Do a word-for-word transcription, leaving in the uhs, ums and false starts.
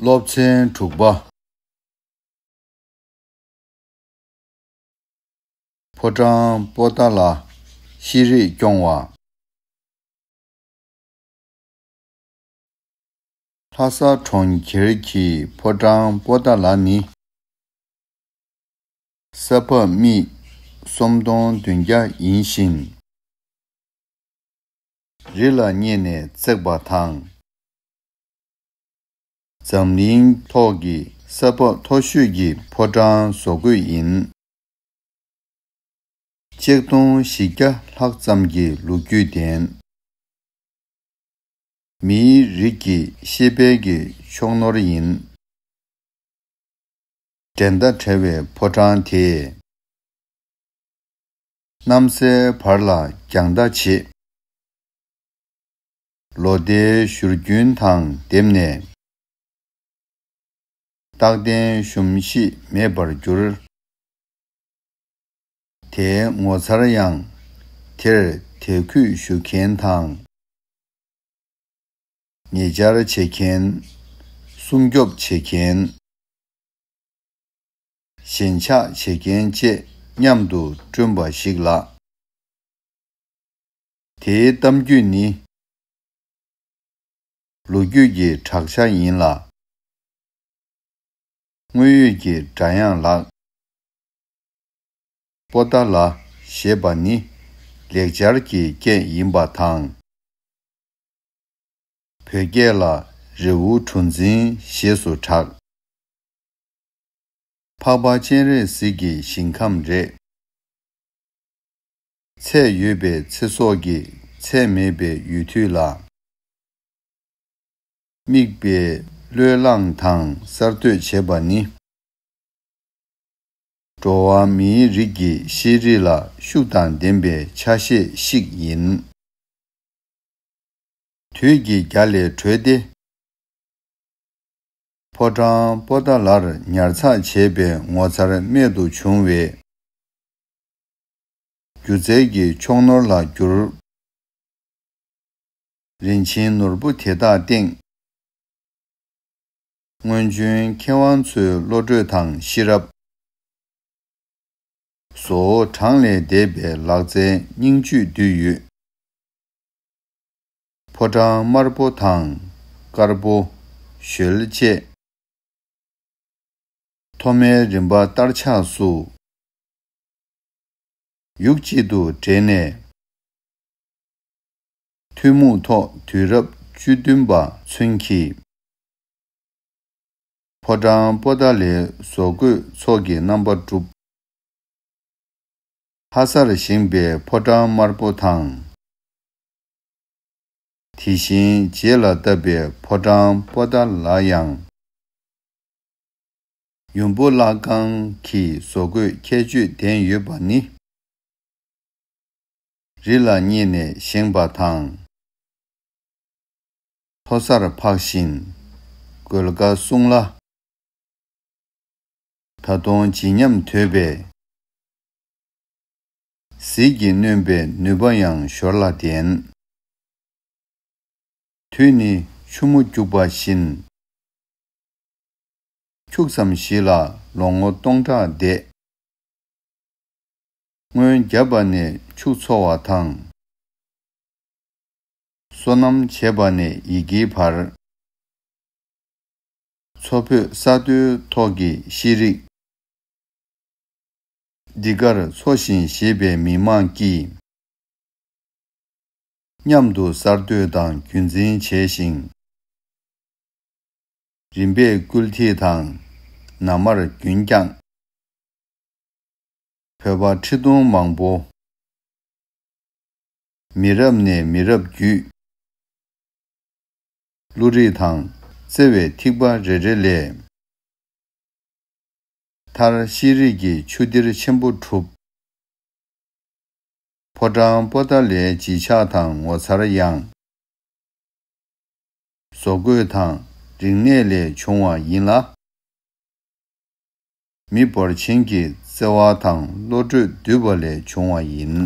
སློབ་ཚན་དྲུག་པ། ཕོ་བྲང་པོ་ཏཱ་ལ་ཤེས་རིག་སྐྱོང་བ། ལྷ་ས་གྲོང་ཁྱེར་གྱི་ཕོ་བྲང་པོ་ཏཱ་ལ་ནི། ས་བབ་སྨི་སུམ་སྟོང་བདུན་བརྒྱ་ཡིན་ཞིང་། རི་ལ་བསྙེས་ནས་བརྩེགས་པ་དང་། འཛམ་གླིང་ཐོག་གི་ས་བབ་མཐོ་ཤོས་ཀྱི་ཕོ་བྲང་བཟོ་བཀོད་ཡིན། ཆིག་སྟོང་བཞི་བརྒྱ་ལྷག་ཙམ་གྱི་ལོ་རྒྱུས་ལྡན། མིའི་རིགས་ཀྱི་ཤེས་དཔལ་གྱི་མཆོག་ནོར་ཡིན། འགྲན་ཟླ་བྲལ་བའི་ཕོ་བྲང་དེས། གནམ་སའི་བར་ལ་རྒྱང་ལྟ་བྱེད། ལོ་ཟླའི་བཞུར་རྒྱུན་དང་བསྡེབས་ནས། རྟག་བརྟན་གཞོམ་གཞིག་མེད་པར་གྱུར། དེའི་ངོ་མཚར་ཡང་། དེར་དད་གུས་ཞུ་མཁན་དང་། ཉེ་བཅར་བྱེད་མཁན། སྲུང་སྐྱོབ་བྱེད་མཁན། ཞེན་ཆགས་བྱེད་མཁན་བཅས་མཉམ་དུ་བསྐྲུན་པ་ཞིག་ལགས། དེའི་གཏམ་རྒྱུད་ནི། ལོ་རྒྱུས་ཀྱི་བྲག་ཆ་ཡིན་ལ། དངོས་ཡོད་ཀྱི་སྒྲ་དབྱངས་ལགས། པོ་ཏཱ་ལ་ཞེས་པ་ནི་ལེགས་སྦྱར་གྱི་སྐད་ཡིན་པ་དང་། བོད་སྐད་ལ་རི་བོ་གྲུ་འཛིན་ཞེས་སུ་གྲགས། འཕགས་པ་སྤྱན་རས་གཟིགས་ཀྱི་ཞིང་ཁམས་རེད། ཚད་ཡོད་པའི་ཚེ་སྲོག་གིས་ཚད་མེད་པའི་ཡུལ་དུས་ལ། དམིགས་པའི་བློས་བསླངས་དང་གསར་གཏོད་བྱེད་པ་ནི། འགྲོ་བ་མིའི་རིགས་ཀྱི་ཤེས་རིག་ལ་ཤུགས་དང་ལྡན་པའི་ཆ་ཤས་ཤིག་ཡིན། དུས་ཀྱི་རྒྱ་ལས་གྲོལ་ཏེ། ཕོ་བྲང་པོ་ཏཱ་ལར་ཉར་ཚགས་བྱས་པའི་ངོ་མཚར་རྨད་དུ་བྱུང་བའི་སྒྱུ་རྩལ་གྱི་མཆོག་ནོར་ལ་གྱུར། རིན་ཆེན་ནོར་བུ་དེ་དག་སྟེང་། སྔོན་བྱོན་མཁས་དབང་ཚོའི་བློ་གྲོས་དང་ཤེས་རབ། བཟོ་བོ་གྲངས་ལས་འདས་པའི་ལག་རྩལ་སྙིང་བཅུད་འདུས་ཡོད། ཕོ་བྲང་དམར་པོ་དང་དཀར་པོ། ཞལ་བཅས། ཐོག་མའི་རིམ་པ་ལྟར་ཆགས་སུ། ཡུག་གཅིག་ཏུ་འདྲེས་ནས། ཐུན་མོང་ཐོག་དུས་རབས་བཅུ་བདུན་པ་ཚུན་གྱི། ཕོ་བྲང་པོ་ཏཱ་ལའི་བཟོ་བཀོད་ཚོགས་ཀྱི་རྣམ་པ་གྲུབ། ལྷ་སར་བཞེངས་པའི་ཕོ་བྲང་དམར་པོ་དང་། དེ་བཞིན་རྗེས་ལ་བཏབ་པའི་ཕོ་བྲང་པོ་ཏཱ་ལ་ཡང་། ཡུམ་བུ་བླ་སྒང་གི་བཟོ་བཀོད་ཁྱད་ཆོས་ལྡན་ཡོད་པ་ནི། རི་ལ་བསྙེས་ནས་བཞེངས་པ་དང་། མཐོ་སར་འཕགས་ཤིང་། གོས་དཀར་གསུང་ལ། ད་དུང་བརྗིད་ཉམས་དོད་པས། ཟིལ་གྱིས་གནོན་པའི་ནུས་པ་ཡང་ཞོར་ལ་ལྡན། དུས་ནི་ཆུ་མོ་རྒྱུག་པ་བཞིན། འཁྱུག་ཙམ་ཞིག་ལ་ལོ་ངོ་སྟོང་ཕྲག་འདས། སྔོན་བརྒྱབ་པ་ནས་ཕྱུགས་འཚོ་བ་དང་། སོ་ནམ་བྱེད་པ་ནས་ཡི་གེའི་བར། མཚོ་བོད་ས་མཐོའི་ཐོག་གི་ཤེས་རིག་འདི་གར་འཚོ་ཞིང་གཞེས་པའི་མི་མང་གིས། མཉམ་དུ་གསར་གཏོད་དང་རྒྱུན་འཛིན་བྱས་ཤིང་། རིམ་པས་སྐུལ་ཐིག་དང་ན་མར་རྒྱུན་བསྐྱངས། བོད་པ་ཁྲི་སྟོང་མང་པོ། མི་རབས་ནས་མི་རབས་བརྒྱུད། བློ་རིག་དང་བརྩེ་བའི་ཐིགས་པ་རེ་རེ་ལས། མཐར་ཤེས་རིག་གི་ཆུ་གཏེར་ཆེན་པོ་གྲུབ། ཕོ་བྲང་པོ་ཏཱ་ལའི་བརྗིད་ཆགས་དང་ངོ་མཚར་ཡང་། བཟོ་བཀོད་དང་རིག་གནས་ལས་བྱུང་བ་ཡིན་ལ། མི་འབོར་ཆེན་གྱིས་ བརྩེ་བ་དང་བློ་གྲོས་འདུས་པ་ལས་བྱུང་བ་ཡིན།